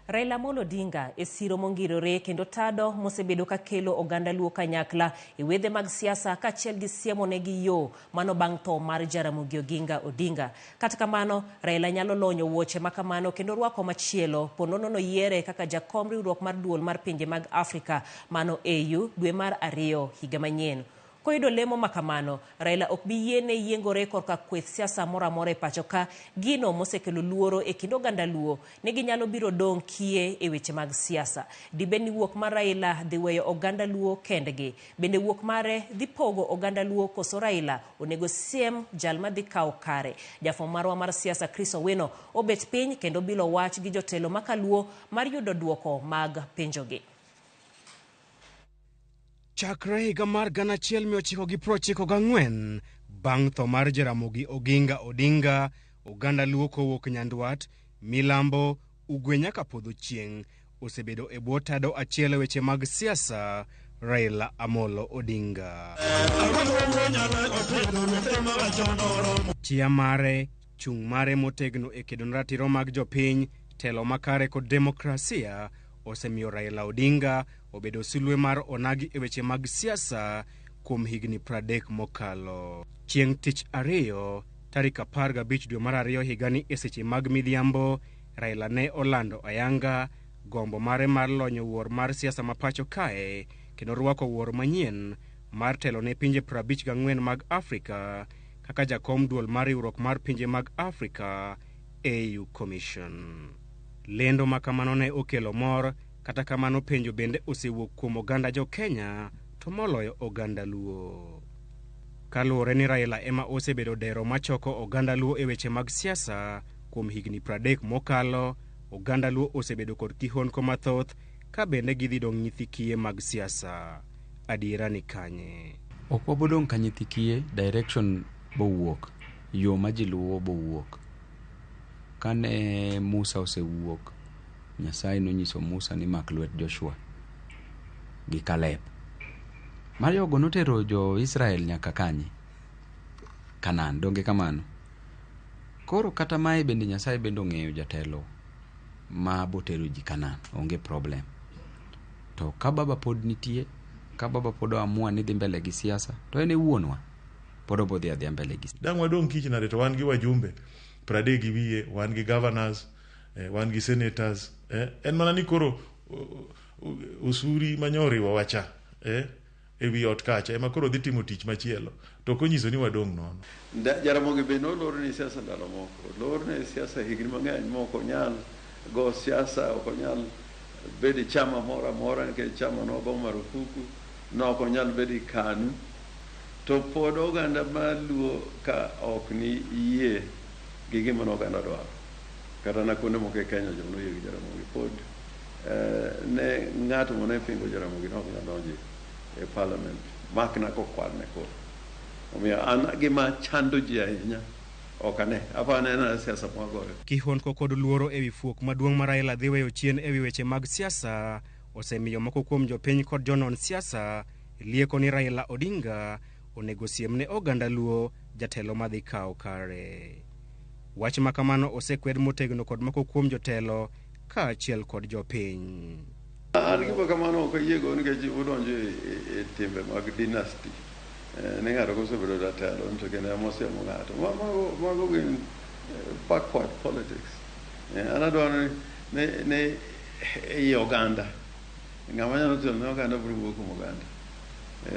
Raila Amolo Odinga e siro mongirore kendo tado mosebedo ka kelo oganda Luo kanyakla e wedhe mag siasa kaachiel gi siemo negi yo mano bang' tho mar Jaramogi Oginga Odinga. Kata kamano, Raila nyalo lonyo wuoche ma kamano kendo rwako machielo po nono noyiere kaka jakom riwruok mar duol mar pinje mag Afrika mano AU dwe mar ariyo higa manyien. Koyudo lemo ma kamano, Raila ok bi yiene yiengore korka kweth siasa moro amora e pacho ka, gino mosekelo luoro e kind oganda Luo ni ginyalo biro dong' kiye e weche mag siasa. Dibed ni wuok mar Raila dhi weyo oganda Luo kendgi? Bende wuok mare dhi pogo oganda Luo koso Raila onego siem jal ma dhi kawo kare? Jafwambo marwa mar siasa Chris Owino obet piny kendo bilo wach gi jotelo ma kaluo mar yudo duoko mag penjogi. Chakre higa mar 1994 bang' tho mar Jaramogi Oginga Odinga, oganda Luo kowuok Nyandwat, Milambo, Ugwe nyaka Podho Chieng' osebedo e bwo tado achiel e weche mag siasa, Raila Amolo Odinga. Chia mare, chung' mare motegno e kedo ne ratiro mag jopiny, telo makare kod demokrasia osemiyo Raila Odinga obedo sulwe mar onagi e weche mag siasa kuom higni 30 mokalo. Chieng' tich ariyo, tarik 15 dwe mar ariyo higani e seche mag midhiambo, Raila ne olando ayanga gombo mare mar lonyo wuor mar siasa ma pacho kae kendo rwako wuor manyien mar telo ne pinje 54 mag Afrika kaka jakom duol mar riwruok mar pinje mag Afrika AU Commission. Lendo ma kamano ne okelo mor, kata kamano penjo bende osewuok kuom oganda jo Kenya to moloyo oganda Luo. Kaluwore ni Raila ema osebedo dero machoko oganda Luo e weche mag siasa kuom higni 30 mokalo, oganda Luo osebedo kod kihondko mathoth ka bende gidhi dong' nyithi kiye mag siasa. Adiera ni kanye? Ok wabodong' ka nyithi kiye, direction bowuok, yo ma ji luwo bowuok. Kane Musa osewuok, Nyasaye nonyiso Musa ni mak lwet Joshua gi Kaleb. Mayogo notero jo-Israel nyaka kanye? Kanaan, donge kamano? Koro kata mae bende Nyasaye bende ong'eyo jatelo ma botero ji Kanaan, onge problem. To ka baba pod nitie, ka baba pod oamua ni dhi mbele gi siasa, to en e wuonwa. Pod obodhi adhiya mbele gi Dang' wadong' kich nade to wan gi wajumbe 30 gi wiye, wan gi governors, wan gi senators. En mana ni koro osuri ma nyo oriwowa cha e wi ot kacha ema koro dhi timo tich machielo to ok onyiso ni wadong' nono. Jaramogi be nolor ne siasa ndalo moko, olor ne siasa higni mang'eny ma ok onyal go siasa, ok onyal bedo e chama moro amora nikech chama nogo marufuku, ne ok onyal bedo e KANU. To pod oganda maluo ka ok ni yie gi gima ne oganda dwaro. Kata na kuonde moko e Kenya joma noyie gi Jaramogi pod ne ng'ato mane pingo Jaramogi ne ok nyal donjo e parliament mak na kokwan ne kura. Omiyo an gima chando ji ahinya ok ane. Aparo ni en mana siasa mwagoyo. Kihondko kod luoro ewi fuok maduong' ma Raila dhi weyo chien ewi weche mag siasa osemiyo moko kuom jopiny kod jonon siasa lieko ni Raila Odinga onego siem ne oganda Luo jatelo madhi kawo kare. Wach ma kamano osekwed motegno kod moko kuom jotelo kaachiel kod jopiny. An gima kamano ok ayiego nikech udonjo e timbe mag dynasty. Ni ng'ato kosebedo jatelo to kendo ema osiemo ng'ato. Mago gin backward politics. An adwaro ni ei oganda ng'ama nyalo telo ne oganda biro wuok kuom oganda.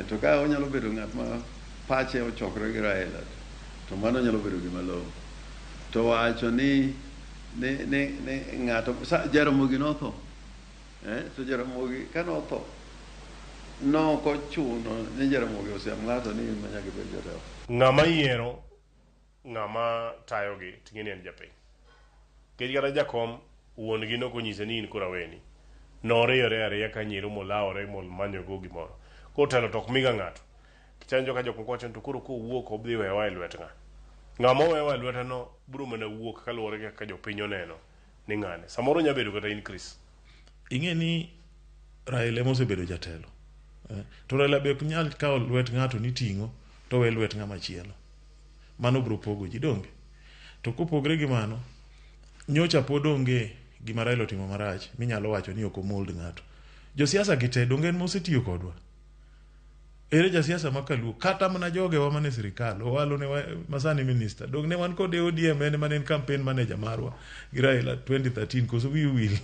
To ka onyalo bedo ng'at ma pache ochokore gi Raila to mano nyalo bedo gima long'o. To wacho ni ng'ato Jaramogi notho. To Jaramogi ka notho nok ochuno ni Jaramogi osiem ng'ato ni in ma nyaka ibed jatelo. Ng'ama yiero ng'ama tayogi ting'e ni en japiny. Nikech kata jakom wuon gi nok onyise ni in koro aweni. Noriyore ariya ka nyiero molawore momanyogo gimoro. Koro telo to ok miga ng'ato. Kichanjo ka jok moko wacho ni to koro kowuok obdhi wewa e lwet ng'a. Ng'ama owewa e lwete no biro mana wuok kaluwore gi kaka jopiny oneno ni ng'ane. Samoro nya bedo kata in Chris. Ing'e ni Raila ema osebedo jatelo. To Raila be ok nyal kawo lwet ng'ato ni ting'o to owe lwet ng'ama chielo. Mano biro pogo ji donge? To kopogre gi mano, nyocha pod onge gima Raila otimo marach minyalo wacho ni ok omold ng'ato. Josiasa gi te donge en mosetiyo kodwa? Ere jasiasa ma kaluo kata mana jogewa mane sirikal Owalo ne masani minister dong ne wan kode ODM en mane en campaign manager marwa gi Raila 2013 koso wiu wil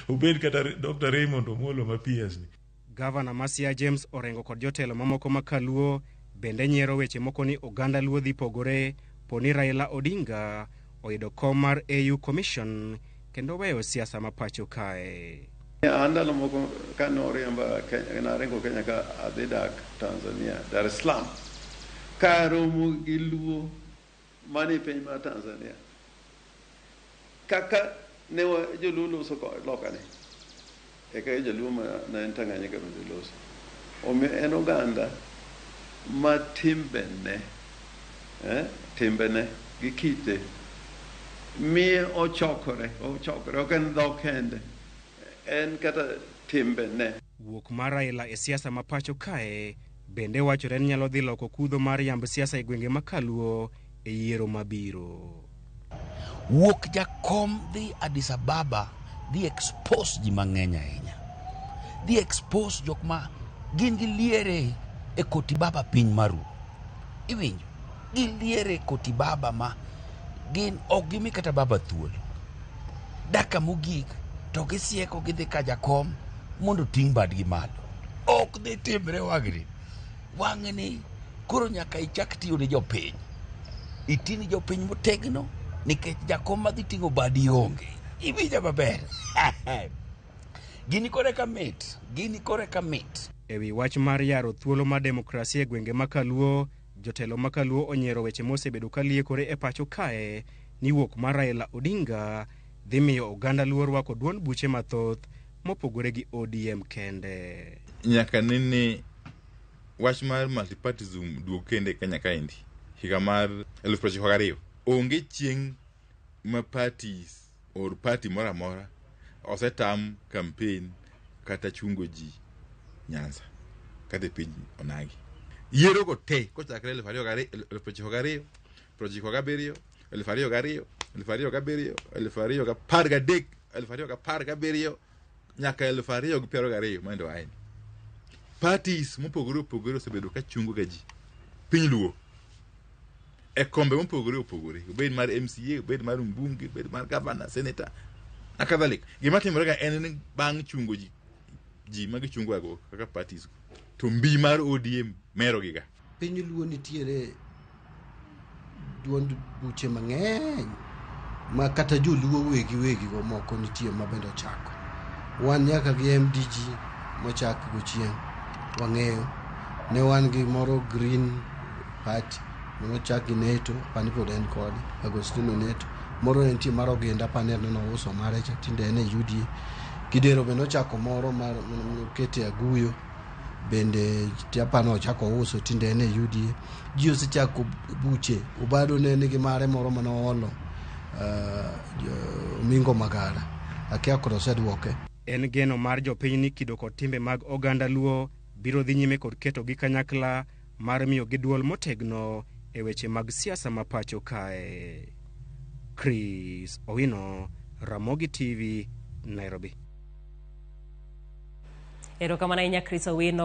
obed kata Dr. Raymond Omolo ma PS ni. Gavana ma Siaya James Orengo kod jotelo mamoko ma kaluo bende nyiero weche moko ni oganda Luo dhi pogore po ni Raila Odinga oyudo kom mar AU Commission kendo weyo siasa ma pacho kae. An ndalo moko kane oriemba Kenya, naringo Kenya ka adhi dak Tanzania, Dar es Salaam, karomo gi Luo manie piny mar Tanzania. Kaka ne joluo loso lokane, e kaka joluo ma ne en Tanganyika bende loso. Omiyo en oganda ma timbene, timbene gi kite miye ochokore, ok en dhok kende, en kata timbene. Wuok mar Raila e siasa ma pacho kae bende wachore ni nyalo dhi loko kudho mar yamb siasa e gwenge ma kaluo e yiero mabiro. Wuok jakom dhi Addis Ababa dhi expose ji mang'eny ahinya. Dhi expose jok ma gin gi liere e koti baba piny maru. Iwinjo? Giliere e koti baba ma gin ok gimi kata baba thuolo. Dakika mogik to gisieko gidhi ka jakom mondo ting' badgi malo. Ok dhi timre wang'ni. Wang'ni koro nyaka ichak tiyo ne jopiny. Iti ni jopiny motegno nikech jakom madhi ting'o badi onge. Iwinja maber. Gini kore ka mit. Gini kore ka mit. E wi wach mar yaro thuolo mar demokrasia e gwenge ma kaluo, jotelo ma kaluo onyiero weche mosebedo ka liekore e pacho kae ni wuok mar Raila Odinga dhi miyo oganda Luo rwako duond buche mathoth mopogore gi ODM kende. Nyaka nene wach mar multipartyism duog kendo e Kenya kaendi higa mar 1992 onge chieng' ma parties or party moro amora osetam campaign kata chungo ji Nyanza kata e piny onagi. Yiero go te kochakre 2002, 97, 2002, 2007, 2013, 2017 nyaka 2022 mondo aeni. Parties mopogore opogore osebedo ka chungo ga ji piny Luo e kombe mopogore opogore, obed mar MCA, obed mar mbunge, obed mar governor, senator na kadhalika. Gima timore ga en ni bang' chungo ji ji ma gichungo go kaka parties go, to mbi mar ODM mero gi ga. Piny Luo nitiere duond buche mang'eny ma kata joluo wegi wegi go moko nitie ma bende ochako. Wan nyaka gi MDG mochak go chien wang'eyo. Ne wan gi moro Green Party manochak gi Neto, apani pod en kode, Agostino Neto. Moro ne nitie mar Oginda, apani en nouso mare cha, tinde en e UDA. Kidero be nochako moro mar okete Aguyo, bende apani ochako ouso, tinde en e UDA. Ji osechako buche, Obado ne nigi mare moro mane oolo Omingo Magara, akia koro oseduoke. En geno mar jopiny ni kido kod timbe mag oganda Luo biro dhi nyime kod ketogi kanyakla mar miyogi duol motegno e weche mag siasa ma pacho kae. Chris Owino, Ramogi TV, Nairobi. Erokamano ahinya Chris Owino.